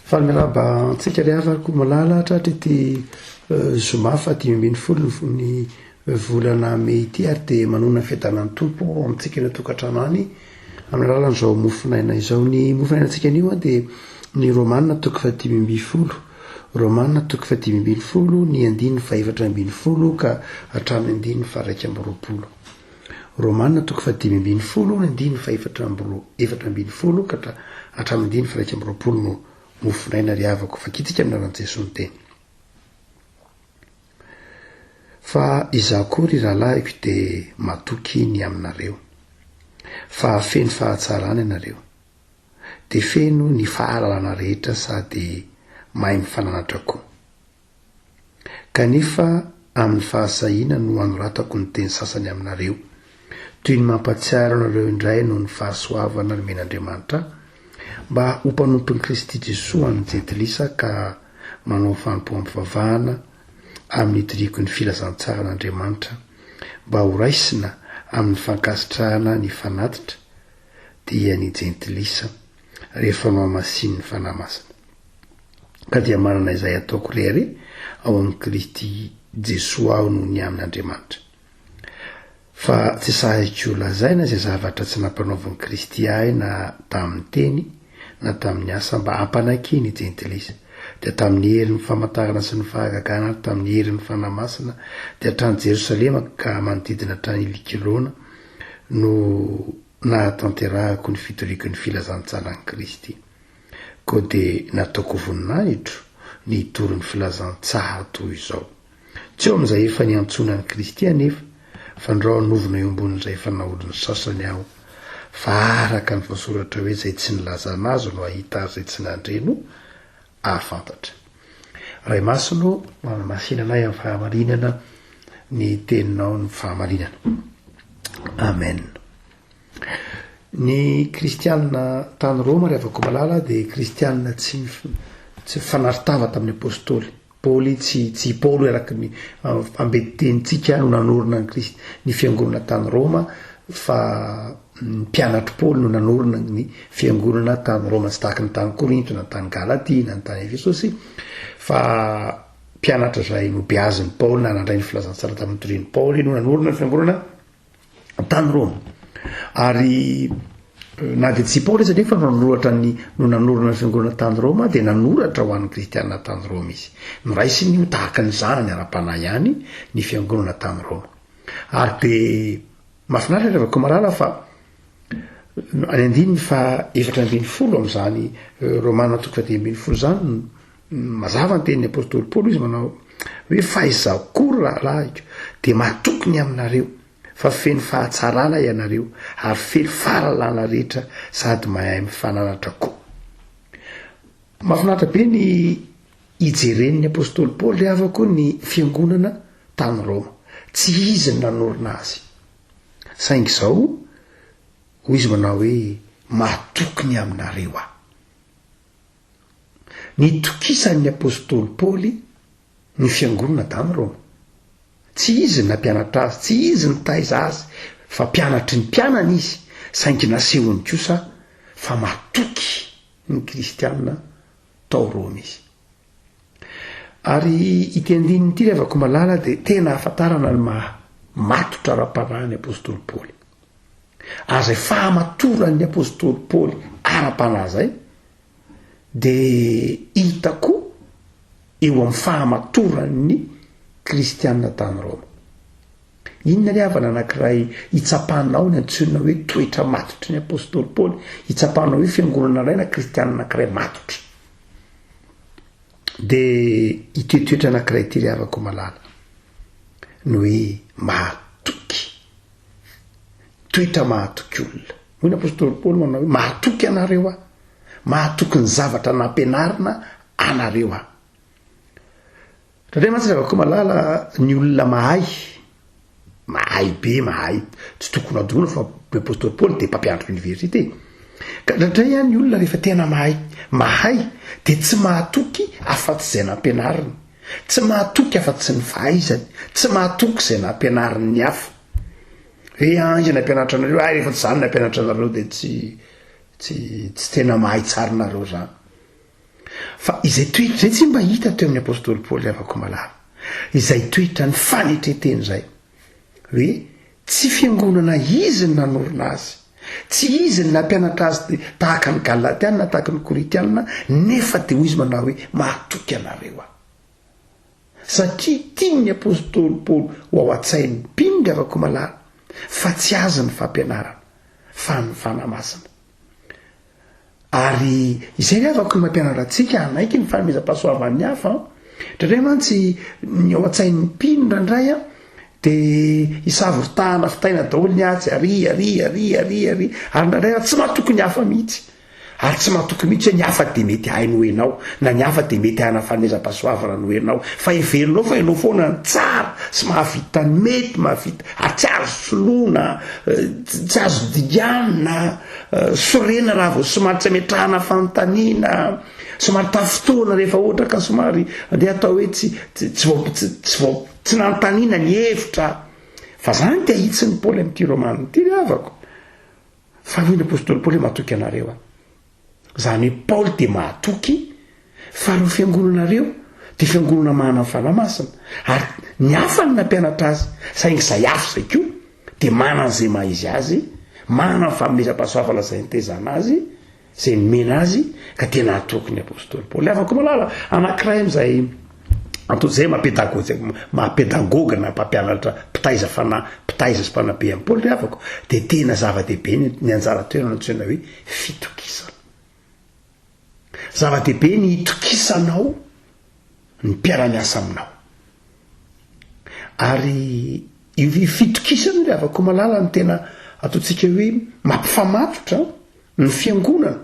Faly miarahaba antsika ry havako malala hatratra ity zoma faha 15 ny volana mey ity ary dia manonona ny fiadanan'ny Tompo amintsika any an-tokantrano any amin'ny alalan'izao mofonaina izao. Ny mofonainantsika anio dia ny Romana toko faha 15. Romana toko faha 15 ny andininy faha 14 ka hatramin'ny andininy faha 21. Romana toko faha-15 ny andininy fahefatra amby roa 14 ka hatramin'ny andininy faha-21 no mofonaina ry havako. Vakintsika amin'ny anaran'i Jesoa ny teny. Fa izaho koa ry rahalahiko dia matoky ny aminareo, fa feno fahatsarana ianareo, dia feno ny fahalalana rehetra sady mahay mifananatra koa. Kanefa amin'ny fahasahiana no anoratako ny teny sasany aminareo, toy ny mampahatsiaro anareo indray noho ny fahasoavana nomen'Andriamanitra ahy, mba ho mpanompon'i Kristy Jesoa an'ny Jentilisa ka manao fanompoam-pivavahana amin'ny itoriako ny filazantsaran'Andriamanitra, mba horaisina amin'ny fankasitrahana ny fanatitra, dia ny Jentilisa, rehefa nohamasinin'ny Fanahy Masina. Ka dia manana izay ataoko rehareha ao amin'i Kristy Jesoa aho noho ny amin' Andriamanitra. Fa tsy sahiko lazaina izay zavatra tsy nampanaovin'i Kristy ahy na tamin'ny teny na tamin'ny asa mba hampanaiky ny Jentilisa, dia tamin'ny herin'ny famantarana sy ny fahagagana ary tamin'ny herin'ny Fanahy Masina, dia hatrany Jerosalema ka manodidina hatrany Ilikilona no nahatanterahako ny fitoriako ny filazantsaran'i Kristy. Koa dia nataoko voninahitro ny hitory ny filazantsara toy izao. Tsy eo amin'izay efa niantsoana an'i Kristy anefa, fandrao hanovona eo ambonin'izay efa naorin'ny sasany aho, fa araka ny voasoratra hoe izay tsy nilazana azy no hahita ary izay tsy nandre no hahafantatra. Ray Masina ô, manamasina anay amin'ny fahamarinana ny teninao ny fahamarinana. Amen. Ny kristianina tany Roma ry havako malala dia kristianina tsy tsy mifanary-tava tamin'ny apostoly. Paoly tsy tsy i Paoly araka ny ambetitenintsika no nanorina ny kristy ny fiangonana tany Roma fa ny mpianatr'i Paoly no nanorina ny fiangonana tany Roma tsy tahaka ny tany Korinto na ny tany Galatia na ny tany Efesosy fa mpianatra izay nobeazin'i Paoly na nandray ny filazantsara tamin'ny torian'i Paoly no nanorina ny fiangonana tany Roma. Ary na dia tsy i Paoly aza anefa no nanoratra ny no nanorina ny fiangonana tany Roma dia nanoratra ho an'ny kristiana tany Roma izy. Noraisiny ho tahaka ny zanany ara-panahy ihany ny fiangonana tany Roma. Ary dia mahafinaritra ry havako malala fa any andininy faha 14 amin'izany Romana toko faha 15 izany mazava ny tenin'ny apostoly Paoly izy manao hoe fa izaho koa ry rahalahiko dia matoky ny aminareo fa feno fahatsarana ianareo ary feno fahalalana rehetra sady mahay mifananatra koa. Mahafinaritra be ny hijeren'ny apostoly Paoly ry havako ny fiangonana tany Roma. Tsy izy no nanorina azy. Saingy izao hoy izy manao hoe matoky ny aminareo aho. Nitokisan'ny apostoly Paoly ny fiangonana tany Roma. Tsy izy no nampianatra azy, tsy izy no nitaiza azy, fa mpianatry ny mpianany izy, saingy nasehony kosa fa matoky ny kristiana tao Roma izy. Ary ity andininy ity ry havako malala dia tena ahafantarana ny maha matotra ara-panahy ny apostoly Paoly. Ary izay fahamatoran'ny apostoly Paoly ara-panahy izay dia hita koa eo amin'ny fahamatoran'ny kristiana tany Roma. Inona ry havana anankiray hitsapanao ny antsoina hoe toetra matotry ny apostoly Paoly, hitsapanao hoe fiangonana iray na kristiana anankiray matotra. Dia ity toetra anankiray ity ry havako malala, ny hoe mahatoky. Toetra mahatoky olona. Hoy ny apostoly Paoly manao hoe mahatoky anareo aho, mahatoky ny zavatra nampianarina anareo aho. Indraindray mantsy ry havako malala, ny olona mahay, mahay be, mahay, tsy tokony hadinoina fa ny apostoly Paoly dia mpampianatra université. Ka indraindray ny olona rehefa tena mahay, mahay dia tsy mahatoky afa-tsy izay nampianariny, tsy mahatoky afa-tsy ny fahaizany, tsy mahatoky izay nampianarin'ny hafa. Hoe ah iza nampianatra anareo, ah rehefa tsy za no nampianatra anareo dia tsy tsy tsy tena mahay tsara nareo zany. Fa izay toetra izay tsy mba hita teo amin'ny apostoly Paoly ry havako malala. Izay toetra ny fanetren-tena izay. Hoe tsy fiangonana izy no nanorina azy. Tsy izy no nampianatra azy tahaka ny Galatiana, tahaka ny Korintiana, nefa dia hoy izy manao hoe mahatoky anareo aho. Satria tian'ny apostoly Paoly ho ao an-tsain'ny mpino ry havako malala fa tsy azy ny fampianarana fa ny Fanahy Masina. Ary izay ry havako no mampianatra antsika hanaiky ny fanomezam-pahasoavan'ny hafa an. Indraindray mantsy ny ao an-tsain'ny mpino indraindray an dia isavoritahana fitaina daholo ny atsy, ary, ary, ary, ary, ary, ary indraindray aho tsy matoky ny hafa mihitsy. Ary tsy matoky mihitsy hoe ny hafa dia mety hahay noho ianao, na ny hafa dia mety hanana fanomezam-pahasoavana noho ianao, fa heverinao fa ianao foana no tsara sy mahavita ny mety, mahavita, ary tsy azo soloina, tsy azo dinganina, sorena raha vao somary tsy ametrahana fanontaniana, somary tafintohina rehefa ohatra ka somary andeha atao hoe tsy tsy vao tsy vao tsy nanontaniana ny hevitra. Fa zany dia ahitsin'i Paoly amin'ity Romana ity ry havako. Fa hoy ny apostoly Paoly hoe matoky anareo aho. Izany hoe Paoly dia mahatoky fa ireo fiangonana ireo dia fiangonana manana ny Fanahy Masina. Ary ny hafa no nampianatra azy, saingy izay hafa izay koa dia manana izay maha izy azy, manana ny fanomezam-pahasoavana izay nitaizana azy, izay nomena azy, ka tena hatoky ny apostoly Paoly. Havako malala, anankiray amin'izay antony izay maha pedagogy, maha pedagogy na mpampianatra, mpitaiza fanahy, mpitaiza sy mpanabe an'i Paoly ry havako, dia tena zava-dehibe ny, ny anjara toerana antsoina hoe fitokisana. Zava-dehibe ny hitokisanao ny mpiara-miasa aminao. Ary io fitokisana io ry havako malala no tena ataontsika hoe mampifamatotra ny fiangonana.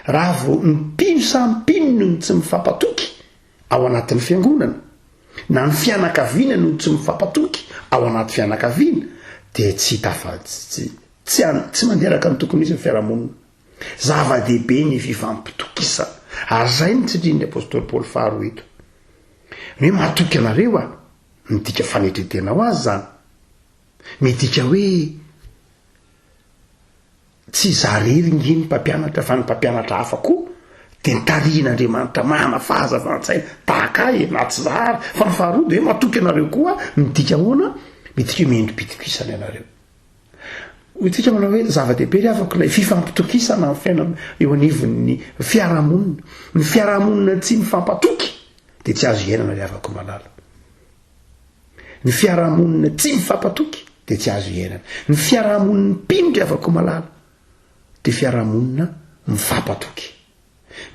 Raha vao ny mpino samy mpino no tsy mifampatoky ao anatin'ny fiangonana, na ny fianakaviana no tsy mifampatoky ao anaty fianakaviana, dia tsy tafa, tsy, tsy, tsy mandeha araka ny tokony ho izy ny fiarahamonina. Zava-dehibe ny fifampitokisana. Ary izay no tsindrin'ny apostoly Paoly faharoa eto. Ny hoe matoky anareo aho, midika fanetren-tena ho azy izany. Midika hoe tsy izaho irery nge ny mpampianatra fa ny mpampianatra hafa koa dia nitarihin'Andriamanitra manana fahazavan-tsaina tahaka ahy e, na tsy izaho ary. Fa ny faharoa dia hoe matoky anareo koa aho, midika ahoana? Midika hoe mendri-pitokisana ianareo. Hoy tsika manao hoe zava-dehibe ry havako ilay fifampitokisana amin'ny fiainana eo anivon'ny fiarahamonina. Ny fiarahamonina tsy mifampatoky dia tsy azo iainana ry havako malala. Ny fiarahamonina tsy mifampatoky dia tsy azo iainana. Ny fiarahamonin'ny mpino ry havako malala dia fiarahamonina mifampatoky.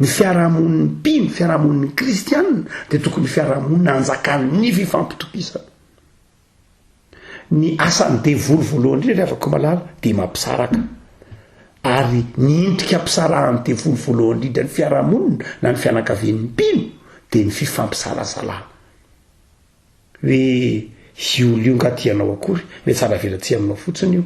Ny fiarahamonin'ny mpino, fiarahamonin'ny kristianina dia tokony fiarahamonina anjakan'ny fifampitokisana. Ny asan'ny devoly voalohany indrindra ry havako malala dia mampisaraka. Ary ny endrika ampisarahan'ny devoly voalohany indrindra ny fiarahamonina na ny fianakavian'ny mpino dia ny fifampisalasalana. Hoe io olona io nga tia anao akory, mihatsara velatsihy aminao fotsiny io.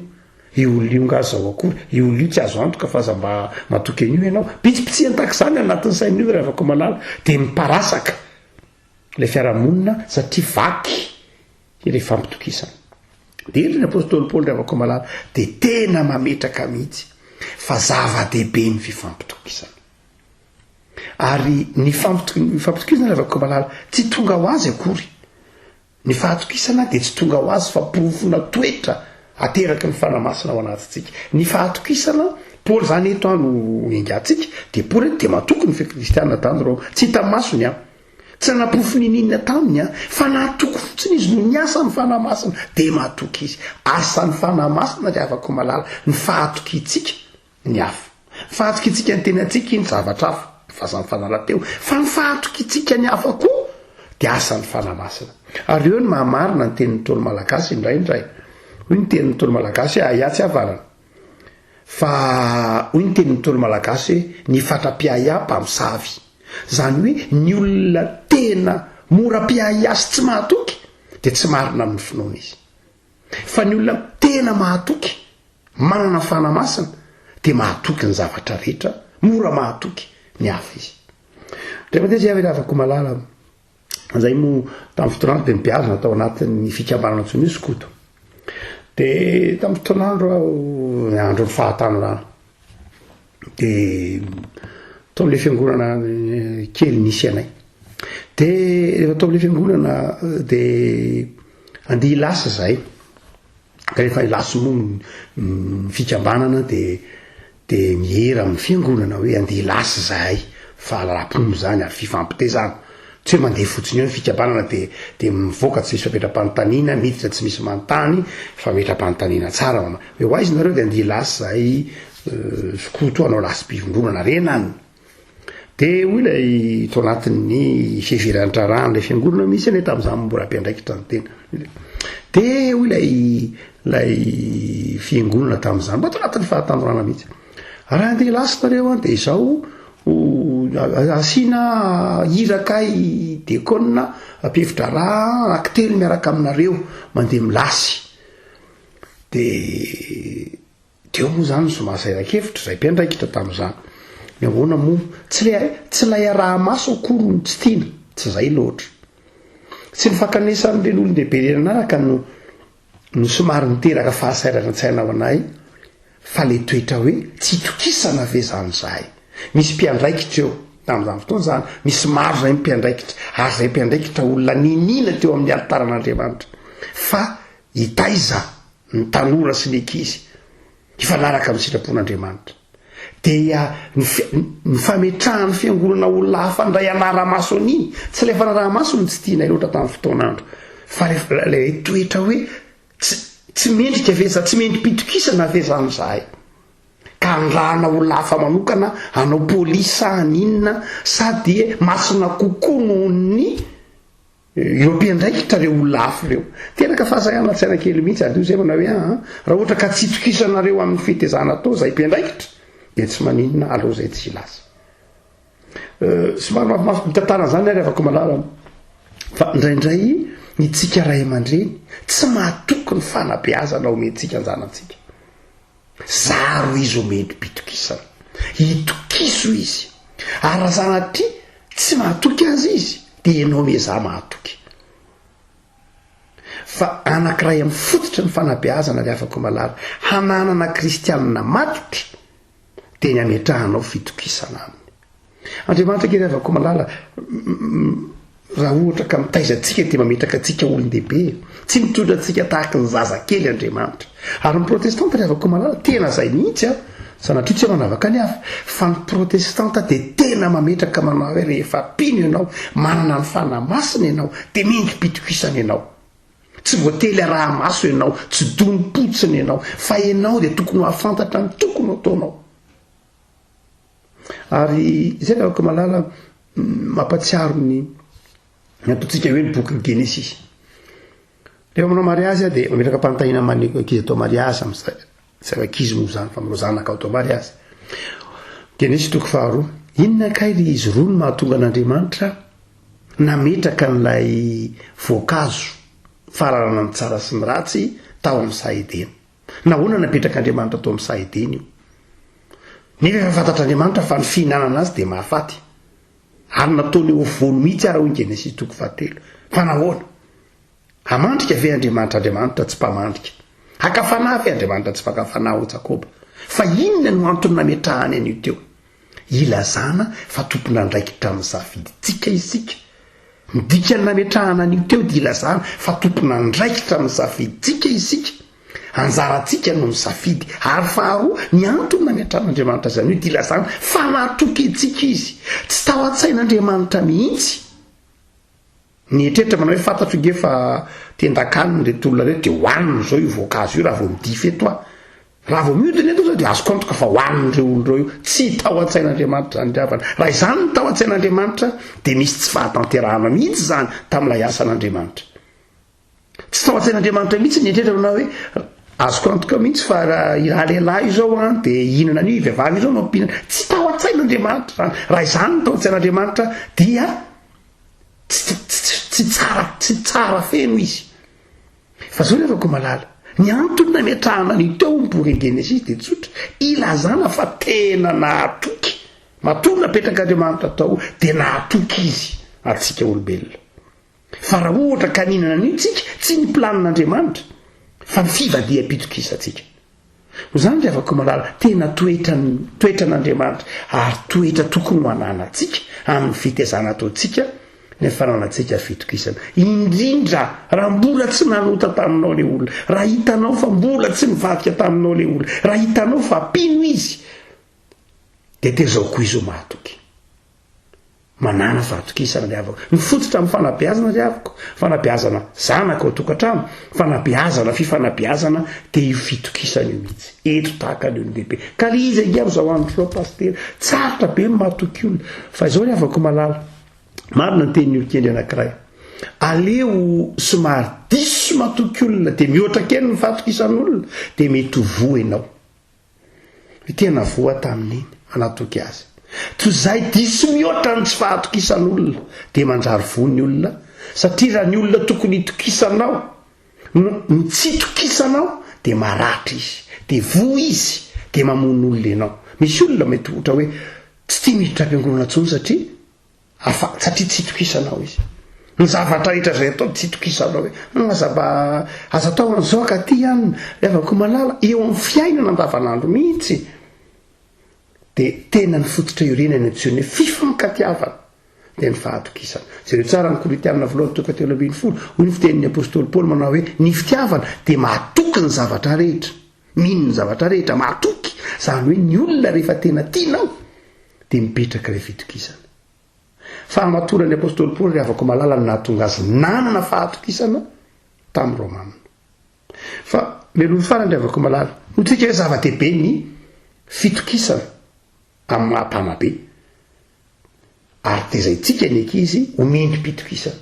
Io olona io nga zao akory, io olona io tsy azo antoka fa aza mba matoky an'io ianao. Bitsibitsihany tahaka izany anatin'ny sain'io ry havako malala dia miparasaka. Ilay fiarahamonina satria vaky ilay fampitokisana. Dia eto ny apostoly Paoly Ravakomalala dia tena mametraka mihitsy fa zava-dehibe ny fifampitokisana. Ary ny fampitokisana Ravakomalala tsy tonga ho azy akory. Ny fahatokisana dia tsy tonga ho azy fa porofona toetra ateraky ny Fanahy Masina ao anatintsika. Ny fahatokisana, Paoly izany eto an no engatsika, dia Paoly eto dia matoky ny fikristianina tany Roma. Tsy hita masony an. Tsy nanaporofo niniana taminy an, fa nahatoky fotsiny izy noho ny asan'ny Fanahy Masina, dia matoky izy. Asan'ny Fanahy Masina ry havako malala ny fahatokiantsika ny hafa. Ny fahatokiantsika ny tenantsika iny zavatra hafa, efa asan'ny Fanahy rahateo, fa ny fahatokiantsika ny hafa koa dia asan'ny Fanahy Masina. Ary eo no maha-marina ny tenin'ny Ntaolo Malagasy indraindray. Hoy ny tenin'ny Ntaolo Malagasy hoe ahiahy tsy havanana. Fa hoy ny tenin'ny Ntaolo Malagasy hoe ny fatra-piahiahy mpamosavy. Izany hoe ny olona tena mora mpiahiahy sy tsy mahatoky dia tsy marina amin'ny finoana izy. Fa ny olona tena mahatoky Manana Fanahy Masina dia mahatoky ny zavatra rehetra, mora mahatoky ny hafa izy. Indray mandeha zay avy havako malala, zay moa tamin'ny fotoan'andro dia nibeazina tao anatin'ny fikambanana antsoina hoe skoto. Dia tamin'ny fotoan'andro aho, ny andron'ny fahatanorana. Dia. Tao amin'ilay fiangonana kely nisy anay. De rehefa tao amin'ilay fiangonana de andeha hilasy zahay. Ka rehefa hilasy moa ny fikambanana de de mihera amin'ny fiangonana hoe andeha hilasy zahay. Fahalalam-pomba izany ary fifampitezana. Tsy hoe mandeha fotsiny eo ny fikambanana de de mivoaka tsy misy fametra-panontaniana, miditra tsy misy manontany, fametra-panontaniana tsara mama. Hoe ho aiza nareo de andeha hilasy zahay skoto hanao lasim-pivondronana rena an! De hoy ilay tao anatin'ny fiheveran-draharahan'ilay fiangonana mihitsy anie tamin'izany mbola mpiandraikitra ny tena. De hoy ilay ilay fiangonana tamin'izany, mba tao anatin'ny fahatanorana mihitsy. Raha andeha hilasy nareo an, de izao asiana iraka i diakona mpihevi-draharaha anankitelo miaraka aminareo mandeha milasy. De Teo moa izany no somary sairan-kevitra izay mpiandraikitra tamin'izany. Ny ahoana moa? Tsy ilay tsy ilay araha-maso akory no tsy tiana, tsy izay loatra. Tsy ny fankanesan'ireny olon-dehibe ireny anaraka no no somary niteraka fahasairanan-tsaina ho anay fa ilay toetra hoe tsy itokisana ve izany izahay? Misy mpiandraikitra eo tamin'izany fotoana izany, misy maro izay mpiandraikitra ary izay mpiandraikitra olona niniana teo amin'ny alitaran'Andriamanitra fa hitaiza ny tanora sy ny ankizy hifanaraka amin'ny sitrapon'Andriamanitra, dia ny ny fametrahan'ny fiangonana olona hafa indray hanara-maso an'iny, tsy ilay fanaraha-maso no tsy tianay loatra tamin'ny fotoan'andro, fa ilay toetra hoe tsy tsy mendrika ve za, tsy mendri-pitokisana ve zany izahay? Ka andrahana olona hafa manokana hanao polisy sa haninona sa dia masina kokoa noho ny Ireo mpiandraikitra ireo olona hafa ireo. Teraka fahasahianan-tsaina kely mihitsy ary io izay manao hoe aa raha ohatra ka tsy itokisanareo amin'ny fitezana atao izay mpiandraikitra dia tsy maninona aleo izay tsy hilaza. Somary mafimafy mitantara an'izany ary afaka malala fa indraindray ny tsika ray aman-dreny tsy mahatoky ny fanabeazana omentsika an-janantsika. Zaro izy ho mendri-pitokisana. Itokiso izy. Ary raha sanatria tsy mahatoky azy izy, dia ianao miezaha mahatoky. Fa anankiray amin'ny fototry ny fanabeazana ry havako malala, hananana kristianina matotra, dia ny hametrahanao fitokisana aminy. Andriamanitra ange ry havako malala, raha ohatra ka mitaiza antsika dia mametraka antsika olon-dehibe e. Tsy mitondra antsika tahaky ny zazakely Andriamanitra. Ary ny protestanta ry havako malala, tena izay mihitsy an, sanatria tsy hoe manavaka ny hafa, fa ny protestanta dia tena mametraka manao hoe rehefa mpino ianao, manana ny Fanahy Masina ianao, dia mendri-pitokisana ianao. Tsy voately araha-maso ianao, tsy donim-potsiny ianao, fa ianao dia tokony ho hahafantatra ny tokony ho ataonao. Ary izay ry havako malala mampatsiaro ny ny ataontsika hoe ny bokin'ny Genesisy. Rehefa manao mariazy aho dia mametraka fanontaniana amin'ny ankizy atao mariazy amin'izay. Tsy avy ankizy moa izany fa amin'ireo zanaka atao mariazy. Genesisy toko faharoa. Inona kay ry izy roa no mahatonga an'Andriamanitra nametraka an'ilay voankazo fahalalana ny tsara sy ny ratsy tao amin'ny saha Edena? Nahoana napetrak'Andriamanitra tao amin'ny saha Edena io? Nefa efa fantatr'Andriamanitra fa ny fihinanana azy dia mahafaty. Ary nataony eo afovoany mihitsy ara hoy ny Genesisy toko fahatelo. Fa nahoana? Hamandrika ve Andriamanitra? Andriamanitra tsy mpamandrika. Haka fanahy ve Andriamanitra? Tsy mpaka fanahy hoy Jakoba. Fa inona no antony nametrahany an'io teo? Ilazana fa tompon'andraikitra amin'ny safidintsika isika. Ny dikan'ny nametrahana an'io teo dia ilazana fa tompon'andraikitra amin'ny safidintsika isika. Anjarantsika no misafidy. Ary faharoa, ny antony nametrahan'Andriamanitra azy an'io dia ilazana fa natoky antsika Izy. Tsy tao an-tsain'Andriamanitra mihitsy ny eritreritra manao hoe fantatro nge fa tendan-kanina ireto olona ireto dia hohaniny izao io voankazo io raha vao midify eto aho. Raha vao mihodina eto zao dia azoko antoka fa hohanin'ireo olona ireo io. Tsy tao an-tsain'Andriamanitra izany ry havana. Raha izany no tao an-tsain'Andriamanitra dia misy tsy fahatanterahana mihitsy izany tamin'ilay asan'Andriamanitra. Tsy tao an-tsain'Andriamanitra mihitsy ny eritreritra manao hoe azoko antoka mihitsy fa raha lehilahy io zao an dia hihinana an'io, vehivavy io zao no hampihinana. Tsy tao an-tsain'Andriamanitra izany. Raha izany no tao an-tsain'Andriamanitra dia tsy tsy tsara tsy tsara feno izy. Fa zao ry havako malala, ny antony nametrahana an'io teo amin'ny bokin'ny Genesisy dia tsotra, ilazana fa tena nahatoky, matoa napetrak'Andriamanitra tao dia nahatoky izy antsika olombelona. Fa raha ohatra ka nihinana an'io tsika, tsy ny planin'Andriamanitra, fa ny fivadiham-pitokisantsika. Noho izany ry havako malala, tena toetran'ny, toetran'Andriamanitra ary toetra tokony ho ananantsika amin'ny fitaizana ataontsika ny fananantsika fitokisana. Indrindra raha mbola tsy nanota taminao ilay olona, raha hitanao fa mbola tsy nivadika taminao ilay olona, raha hitanao fa mpino izy, dia tezao koa izy ho mahatoky. Manàna fahatokisana ry havako. Mifototra amin'ny fanabeazana ry havako, fanabeazana zanaka ao an-tokantrano, fanabeazana, fifanabeazana dia io fitokisana io mihitsy. Eto tahaka ny olon-dehibe. Ka le izy ange amin'izao andro izao pasitera, tsarotra be ny mahatoky olona. Fa izao ry havako malala, marina ny tenin'ny olon-kendry anankiray, aleo somary diso matoky olona dia mihoatra kely ny fahatokisan'olona dia mety ho voa ianao. Ny tena voa tamin'iny, manatoky azy. Toy izay diso mihoatra ny tsy fahatokisan'olona, dia manjary voa ny olona, satria raha ny olona tokony hitokisanao no no tsy itokisanao, dia maratra izy, dia voa izy, dia mamono olona ianao. Misy olona mety ohatra hoe tsy tia miditra am-piangonana intsony satria Afa, satria tsy itokisanao izy. Ny zavatra rehetra izay atao tsy itokisanao hoe, hum, aza mba, aza atao an'izao ka aty an, ry havako malala, eo amin'ny fiainana andavanandro mihitsy dia tena ny fototra iorenany antsoina hoe fifankatiavana dia ny fahatokisana. Jereo tsara ny Korintianina voalohany toko 13, hoy ny fitenin'ny apostoly Paoly manao hoe ny fitiavana dia mahatoky ny zavatra rehetra, mino ny zavatra rehetra, mahatoky, izany hoe ny olona rehefa tena tianao dia mipetraka ilay fitokisana. Fahamatoran'ny apostoly Paoly ry havako malala no nahatonga azy nanana fahatokisana tamin'ny Romana. Fa mialoha ny farany ry havako malala, hoy tsika hoe zava-dehibe ny fitokisana amin'ny maha mpanabe ary tezaintsika ny ankizy ho mendri-pitokisana.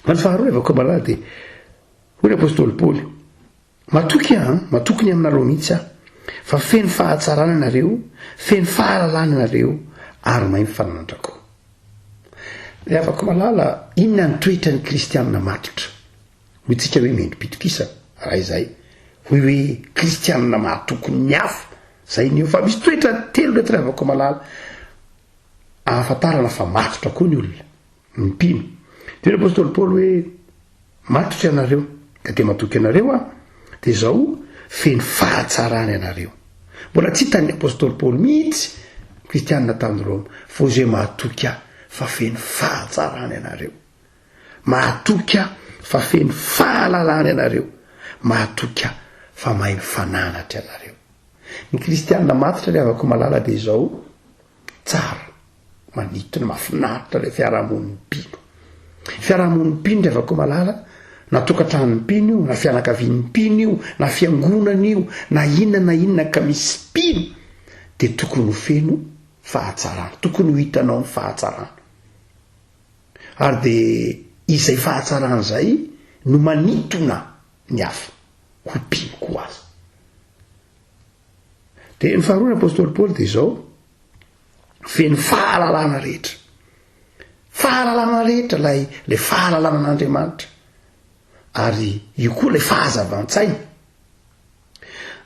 Fa ny faharoa ry havako malala dia hoy ny apostoly Paoly, Matoky aho an, matoky ny aminareo mihitsy aho, fa feno fahatsarana ianareo, feno fahalalana ianareo, ary mahay mifananatra koa. Ry havako malala, inona ny toetran'ny kristianina matotra? Hoy tsika hoe mendri-pitokisana, raha izay. Hoy hoe kristianina mahatoky ny hafa, izay ny eo. Fa misy toetra telo reto ry havako malala, ahafantarana fa matotra koa ny olona. Ny mpino. Dia hoy ny apostoly Paoly hoe, Matotra ianareo, ka dia matoky anareo aho, dia izao, feno fahatsarana ianareo. Mbola tsy hitan'ny apostoly Paoly mihitsy ny kristianina tany Roma, fa hoy izy hoe, Mahatoky aho fa feno fahatsarana ianareo. Mahatoky aho fa feno fahalalana ianareo. Mahatoky aho fa mahay mifananatra ianareo. Ny kristianina matotra ry havako malala dia izao, Tsara, manintona, mahafinaritra ilay fiarahamonin'ny mpino. Fiarahamonin'ny mpino ry havako malala, na tokantranon'ny mpino io, na fianakavian'ny mpino io, na fiangonana io, na inona na inona ka misy mpino, dia tokony ho feno fahatsarana, tokony ho hitanao ny fahatsarana. Ary dia izay fahatsarana izay no manintona ny hafa ho mpino koa aza. Dia ny faharoa ny apostoly Paoly dia izao, feno fahalalana rehetra. Fahalalana rehetra ilay ilay fahalalana an'Andriamanitra. Ary io koa ilay fahazavan-tsaina.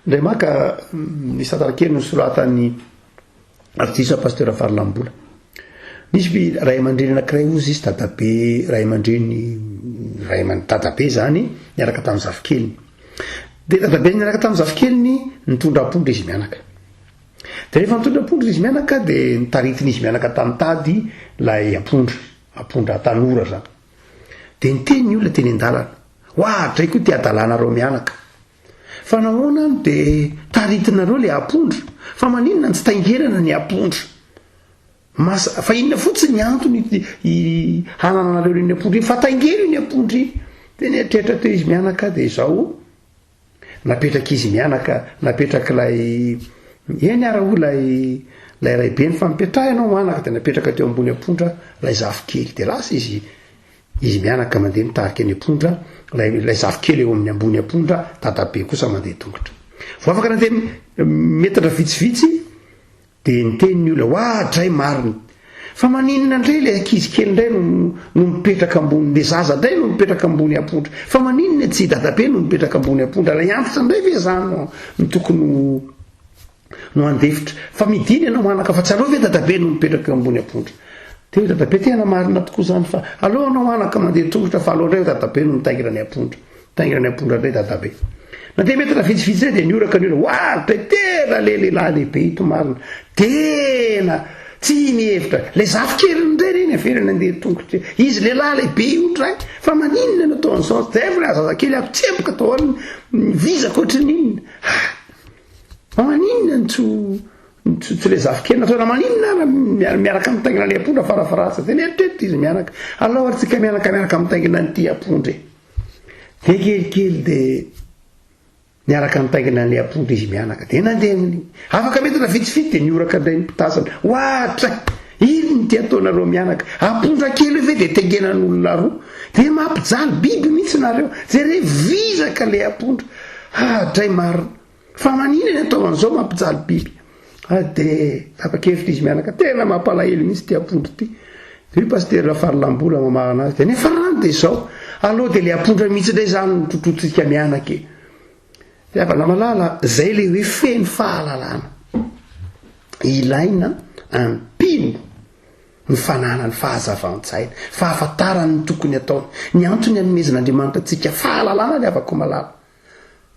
Indray maka nisy tantara kely nosoratan'ny artista Pasteur Farilambola. Nisy ray aman-dreny anankiray hozy izy dadabe ray aman-dreny ray aman dadabe zany niaraka tamin'ny zafikeliny. Dia dadabe niaraka tamin'ny zafikeliny nitondra ampondra izy mianaka. Dia rehefa nitondra ampondra izy mianaka dia nitaritin'izy mianaka tamin'ny tady ilay ampondra, ampondra tanora zany. Dia niteny ny olona teny an-dalana, Oa dray koa ity adalanareo mianaka. Fa nahoana no dia taritinareo ilay ampondra? Fa maninona no tsy taingenana ny ampondra? Masa, fa inona fotsiny ny antony hanananareo iny ampondra iny? Fa taingeno iny ampondra iny. Dia nieritreritra teo izy mianaka dia izao napetrak'izy mianaka, napetrak'ilay eny ara hoy ilay ilay raibeny fa mipetraha ianao anaka dia napetraka teo ambony ampondra ilay zafikely dia lasa izy Izy mianaka mandeha mitarika ny ampondra, ilay ilay zafikely eo amin'ny ambony ampondra, dadabe kosa mandeha tongotra. Vao afaka nandeha metatra vitsivitsy dia niteny ny olona, Oa dray marina! Fa maninona indray ilay ankizy kely indray no no mipetraka ambony, ilay zaza indray no mipetraka ambony ampondra? Fa maninona tsy i dadabe no mipetraka ambony ampondra? Ilay antitra indray ve izany no no tokony ho no handefitra. Fa midina ianao anaka fa tsy aleo ve dadabe no mipetraka eo ambony ampondra. Dia hoy dadabe tena marina tokoa izany fa aleo anao anaka mandeha tongotra fa aleo indray dadabe no mitaingina ny ampondra. Mitaingina ny ampondra indray dadabe. Nandeha metatra vitsivitsy zay dia nihoraka ny olona, Oa Petera le lehilahy lehibe ito marina. Tena tsy mihevitra. Ilay zafikeliny indray re niverina nandeha tongotra. Izy lehilahy lehibe io indray. Fa maninona no atao an'izao? Zay vao zazakely ato tsemboka daholo ny vizaka ohatran'ny inona. Ah! Fa maninona no tsy tsy tsy le zafikely natao na maninona ara miaraka mitaingina ilay ampondra farafaharatsiny. Dia mieritreritra izy mianaka. Alao ary tsika mianaka miaraka mitaingina an'ity ampondra e. Dia kelikely dia niaraka nitaingina an'ilay ampondra izy mianaka. Dia nandeha ny afaka metatra vitsivitsy dia nihoraka indray ny mpitazana. Ohatra! Inona ity ataonareo mianaka? Ampondra kely io ve dia taingenan'olona roa? Dia mampijaly biby mihitsy nareo. Jereo vizaka ilay ampondra. Ah, dray marina. Fa maninona ny atao an'izao mampijaly biby? Ah, dia tapa-kevitra izy mianaka, tena mampalahelo mihitsy ity ampondra ity. Dia hoy Pasitera Rafarilambola mamarana azy, dia nefa rano dia izao, aleo dia ilay ampondra mihitsy indray izany no trotrotsika mianaka e. Ry havana malala, izay ilay hoe feno fahalalana. Ilaina ampino ny fananany fahazavan-tsaina, fahafantarany ny tokony ataony, ny antony anomezan'Andriamanitra antsika fahalalana ry havako malala.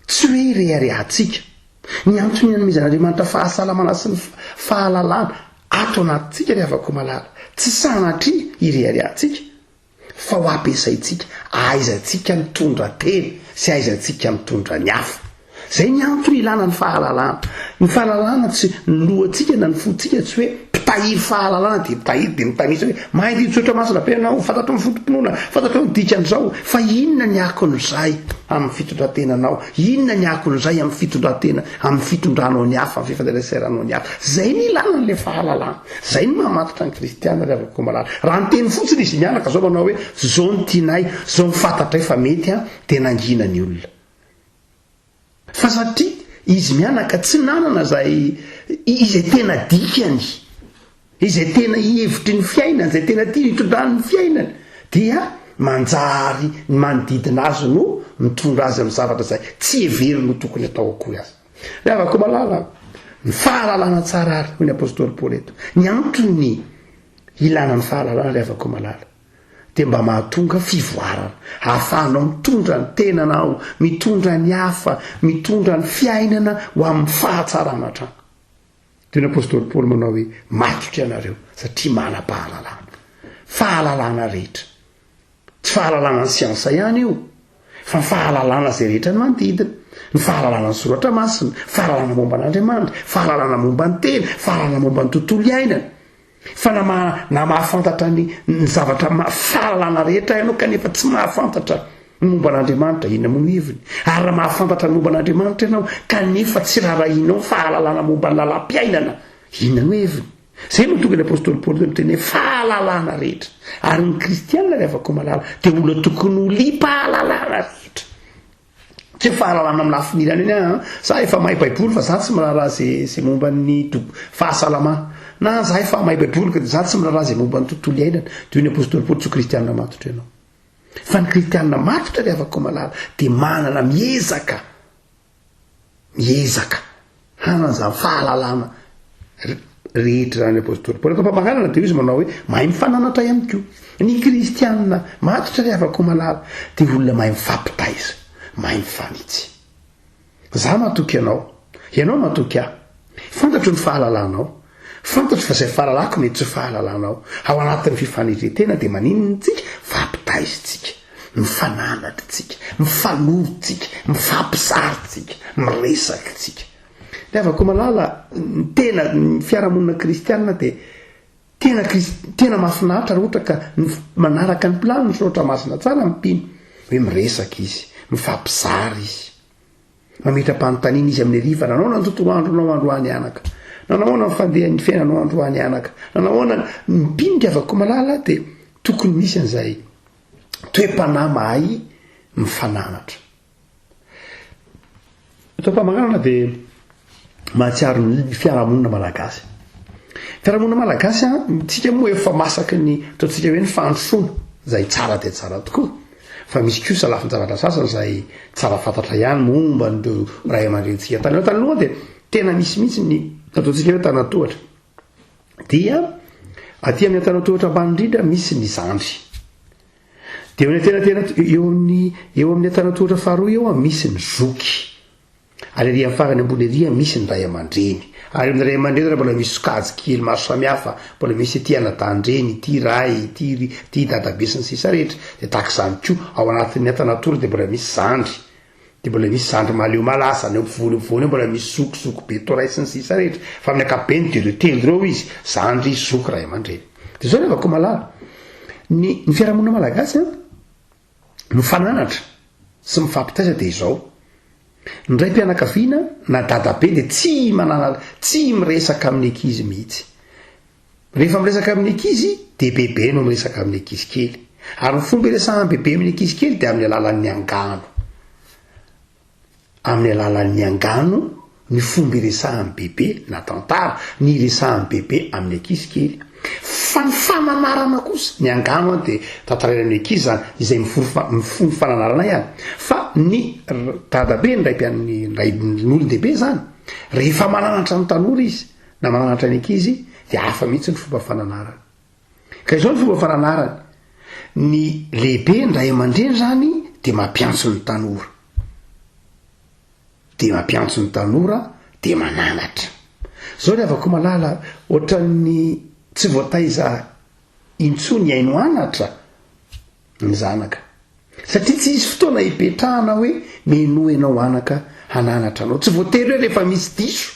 Tsy hoe ireharehantsika. Ny antony anomezan'Andriamanitra fahasalamana sy ny fahalalana ato anatintsika ry havako malala, tsy sanatria ireharehantsika, fa ho ampiasaintsika ahaizantsika mitondra tena sy ahaizantsika mitondra ny hafa. Izay ny antony ilana ny fahalalana. Ny fahalalana tsy, ny lohantsika na ny fontsika tsy hoe mpitahiry fahalalana dia mpitahiry dia mitanisa hoe mahay didy tsotra masina be ianao, fantatrao ny foto-pinoana, fantatrao ny dikan'izao, fa inona ny akon'izay amin'ny fitondran-tenanao, inona ny akon'izay amin'ny fitondran-tena, amin'ny fitondranao ny hafa, amin'ny fifaneraseranao ny hafa. Izay ny ilana an'ilay fahalalana. Izay no mahamatotra ny kristiana ry havako malala. Raha niteny fotsiny izy mianaka izao manao hoe izao no tianay, izao no fantatray fa mety an, dia nangina ny olona. Fa satria izy mianaka tsy nanana izay izay tena dikany, izay tena hevitry ny fiainany, izay tena tiany hitondrany ny fiainany, dia manjary ny manodidina azy no mitondra azy amin'ny zavatra izay tsy heveriny ho tokony atao akory aza. Ry havako malala, ny fahalalana tsara ary, hoy ny apostoly Paoly eto, ny antony ilana ny fahalalana ry havako malala, dia mba mahatonga fivoarana, ahafahanao mitondra ny tenanao, mitondra ny hafa, mitondra ny fiainana ho amin'ny fahatsarana hatrany. Toy ny apostoly Paoly manao hoe, matoky ianareo satria manam-pahalalana. Fahalalana rehetra. Tsy fahalalana ny siansa ihany io, fa ny fahalalana izay rehetra ny manodidina, ny fahalalana ny soratra masina, fahalalana momba an'Andriamanitra, fahalalana momba ny tena, fahalalana momba ny tontolo iainana. Fa na maha na mahafantatra ny ny zavatra ma fahalalana rehetra ianao kanefa tsy mahafantatra ny momba an'Andriamanitra, inona moa no heviny? Ary raha mahafantatra ny momba an'Andriamanitra ianao kanefa tsy raharahianao ny fahalalana momba ny lalam-piainana, inona no heviny? Izay no mahatonga ny apostoly Paoly teo miteny hoe fahalalana rehetra. Ary ny kristiana ry havako malala dia olona tokony ho liam-pahalalana rehetra. Tsy hoe fahalalana amin'ny lafiny ilany eny an, za efa mahay baiboly fa za tsy miraharaha ze ze momba ny fahasalamana, na za efa mahay baiboly ka de za tsy miraharaha ze momba ny tontolo iainana, de hoy ny apostoly Paoly tsy ho kristianina matotra ianao. Fa ny kristianina matotra ry havako malala de manana miezaka Miezaka hanana izany fahalalana rehetra izany ny apostoly Paoly. Eto am-pamaranana dia izy manao hoe mahay mifananatra ihany koa. Ny kristianina matotra ry havako malala dia olona mahay mifampitaiza, mahay mifanitsy. Za matoky anao, ianao matoky ahy. Fantatro ny fahalalanao, fantatro fa izay fahalalako mety tsy ho fahalalanao. Ao anatin'ny fifanetren-tena dia maninona tsika? Fampitaiza tsika, mifananatra tsika, mifanoro tsika, mifampizara tsika, miresaka tsika. Ry havako malala, ny tena, ny fiarahamonina kristianina dia tena kris-, tena mahafinaritra raha ohatra ka manaraka ny planin'ny soratra masina tsara ny mpino, hoe miresaka izy, mifampizara izy. Mametra-panontaniana izy amin'ny hariva, Nanahoana ny tontolo andronao androany anaka? Nanahoana ny fandehan'ny fiainanao androany anaka? Nanahoana ny mpino ry havako malala dia tokony misy an'izay toe-panahy mahay mifananatra. Eto am-pamaranana dia mahatsiaro ny fiarahamonina malagasy. Fiarahamonina malagasy an, tsika moa efa masaky ny ataontsika hoe ny fandrosoana izay tsara dia tsara tokoa. Fa misy kosa lafin-javatra sasany izay tsara fantatra ihany momba an'ireo ray aman-drenintsika taloha. Taloha dia tena misy mihitsy ny ataontsika hoe tanan-tohatra. Dia aty amin'ny antanan-tohatra ambany indrindra misy ny zandry. Dia eo amin'ny antenantena eo amin'ny eo amin'ny antanan-tohatra faharoa eo misy ny zoky. Ary ery amin'ny farany ambony ery misy ny ray aman-dreny. Ary eo amin'ny ray aman-dreny ary mbola misy sokajy kely maro samihafa, mbola misy ity anadahin-dreny, ity ray, ity ry, ity dadabe sy ny sisa rehetra. Dia tahaka izany koa, ao anatin'ny antanantora dia mbola misy zandry. Dia mbola misy zandry mahaleo malaza, any ampovoany ampovoany eo mbola misy zoky, zoky be toa ray sy ny sisa rehetra. Fa amin'ny ankapobeny dia ireo telo ireo izy, zandry, zoky, ray aman-dreny. Dia izao ry havako malala, ny ny fiarahamonina malagasy an, mifananatra sy mifampitaiza dia izao, ny raim-pianakaviana na dadabe dia tsy manana, tsy miresaka amin'ny ankizy mihitsy. Rehefa miresaka amin'ny ankizy dia bebe no miresaka amin'ny ankizy kely. Ary ny fomba iresahan'ny bebe amin'ny ankizy kely dia amin'ny alalan'ny angano. Amin'ny alalan'ny angano ny fomba iresahan'ny bebe na tantara ny iresahan'ny bebe amin'ny ankizy kely. Fa ny fananarana kosa, ny angano an dia tantaraina amin'ny ankizy izany, izay mifono fananarana ihany. Fa ny dadabe, ny raim-pian-, ny ray, ny olon-dehibe izany, rehefa mananatra ny tanora izy na mananatra ny ankizy dia hafa mihitsy ny fomba fananarany. Ka izao ny fomba fananarany, ny lehibe, ny ray aman-dreny izany dia mampiantso ny tanora. Dia mampiantso ny tanora dia mananatra. Zao ry havako malala, ohatran'ny tsy voataiza intsony hihaino anatra ny zanaka. Satria tsy hisy fotoana hipetrahana hoe minoa ianao anaka hananatra anao. Tsy voatery hoe rehefa misy diso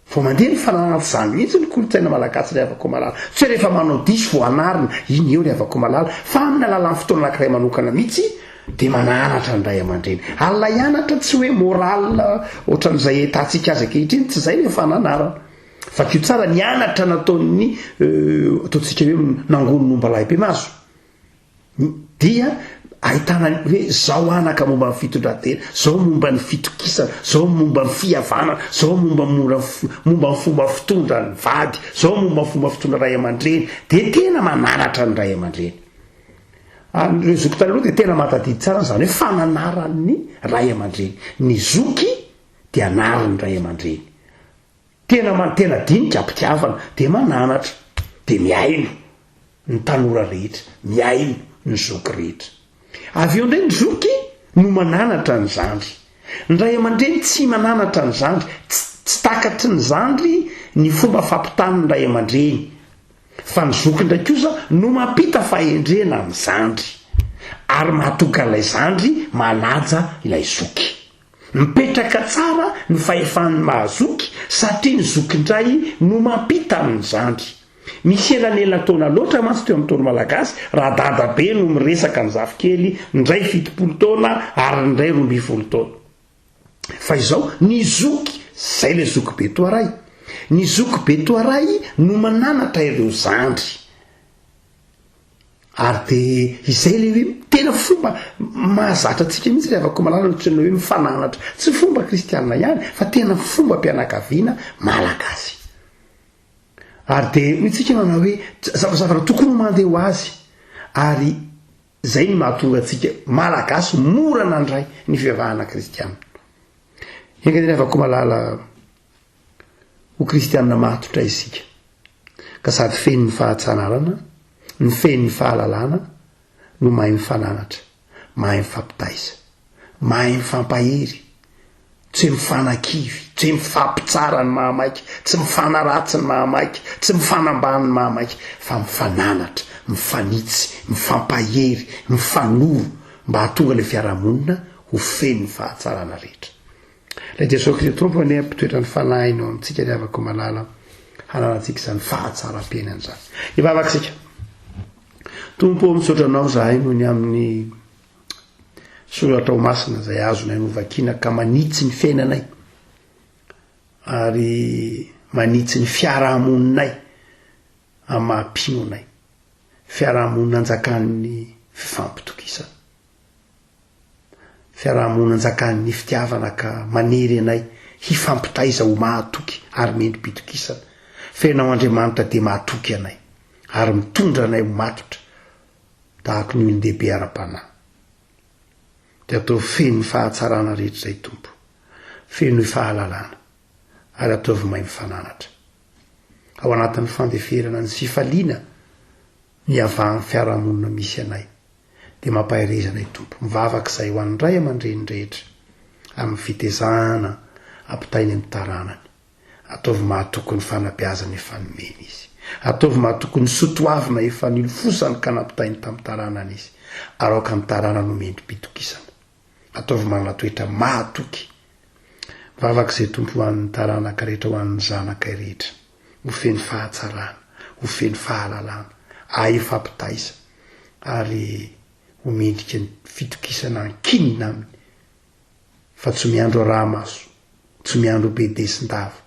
Vao mandeha ny fananana tsy zany mihitsy ny kolontsaina malagasy ry havako malala. Tsy hoe rehefa manao diso vao anarina, iny eo ry havako malala, fa amin'ny alalan'ny fotoana anankiray manokana mihitsy dia mananatra ny ray aman-dreny. Ary ilay anatra tsy hoe moral ohatran'izay ahitantsika azy ankehitriny, tsy izay ilay fananarana. Vakio tsara ny anatra nataon'ny ataontsika hoe nangonin'ombalahy be maso. Dia ahitana ny hoe zao anaka momba ny fitondran-tena, zao momba ny fitokisana, zao momba ny fihavanana, zao momba momba ny fomba fitondra ny vady, zao momba ny fomba fitondra ray aman-dreny, dia tena mananatra ny ray aman-dreny. Ary ireo zoky tany aloha dia tena mahatadidy tsara an'izany hoe fananaran'ny ray aman-dreny. Ny zoky dia anarin'ny ray aman-dreny. Tena man tena dinika am-pitiavana dia mananatra, dia mihaino ny tanora rehetra, mihaino ny zoky rehetra. Avy eo indray ny zoky no mananatra ny zandry. Ny ray aman-dreny tsy mananatra ny zandry, tsy tsy takatry ny zandry ny fomba fampitany ny ray aman-dreny. Fa ny zoky indray kosa no mampita fahendrena amin'ny zandry, ary mahatonga an'ilay zandry manaja ilay zoky. Mipetraka tsara ny fahefan'ny mahazoky satria ny zoky indray no mampita amin'ny zandry. Misy elanelan-taona loatra mantsy teo amin'ny Ntaolo Malagasy raha dadabe no miresaka amin'ny zafikely, ny iray 70 taona ary ny iray 12 taona. Fa izao, ny zoky, izay ilay zokibe toa ray, ny zokibe toa ray no mananatra ireo zandry. Ary dia izay ilay hoe tena fomba mahazatra antsika mihitsy ry havako malala ny antsoina hoe mifananatra. Tsy fomba kristianina ihany fa tena fombam-pianakaviana malagasy. Ary dia hoy tsika manao hoe zavatra tokony ho mandeha ho azy. Ary izay no mahatonga antsika malagasy mora nandray ny fivavahana kristianina. Enga anie ry havako malala ho kristianina matotra isika, ka sady feno ny fahatsanarana, no feno ny fahalalana, no mahay mifananatra, mahay mifampitaiza, mahay mifampahery, tsy hoe mifanakivy, tsy hoe mifampitsara ny mahamaika, tsy mifanaratsy ny mahamaika, tsy mifanambany ny mahamaika, fa mifananatra, mifanitsy, mifampahery, mifanoro, mba hahatonga ilay fiarahamonina ho feno ny fahatsarana rehetra. Ilay Jesoa Kristy Tompo anie hampitoetra ny Fanahiny ao amintsika ry havako malala hananantsika izany fahatsaram-piainana izany. Hivavaka isika. Tompo ô, misaotra Anao izahay noho ny amin'ny soratra ao masina izay azonay novakiana ka manitsy ny fiainanay ary manitsy ny fiarahamoninay amin'ny maha mpino anay. Fiarahamonina anjakan'ny fifampitokisana. Fiarahamonina anjakan'ny fitiavana ka manery anay hifampitaiza ho mahatoky ary mendri-pitokisana. Fa Ianao Andriamanitra dia mahatoky anay ary mitondra anay ho matotra tahaka ny olon-dehibe ara-panahy. Dia ataovy feno ny fahatsarana rehetra izay Tompo. Fenoy fahalalana ary ataovy mahay mifananatra. Ao anatin'ny fandeferana ny fifaliana ny havahan'ny fiarahamonina misy anay. Dia mampahereza anay Tompo. Mivavaka izahay ho an'ny ray aman-dreny rehetra amin'ny fitezana. Ampitainy amin'ny taranany. Ataovy mahatoky ny fanabeazana efa nomeny izy. Ataovy mahatoky ny soa toavina efa nilofosany ka nampitainy tamin'ny taranany izy. Ary aoka ny taranany ho mendri-pitokisana. Ataovy manana toetra mahatoky. Mivavaka izay Tompo ho an'ny taranaka rehetra, ho an'ny zanakay rehetra. Ho feno fahatsarana, ho feno fahalalana, ahy hifampitaiza, ary ho mendrika ny fitokisana ankinina aminy, fa tsy miandro araha-maso, tsy miandro be desin-dava,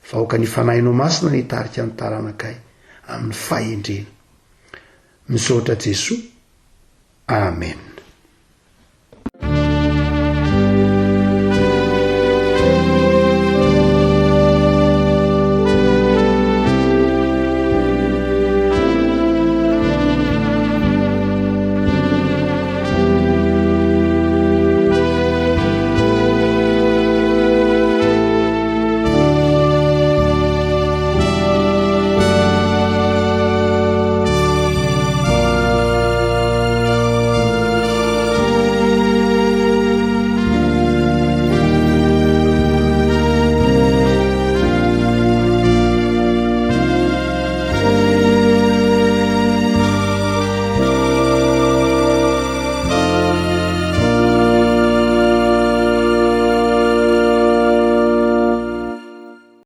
fa aoka ny Fanahinao Masina no hitarika ny taranakay amin'ny fahendrena. Misaotra Jesoa. Amen.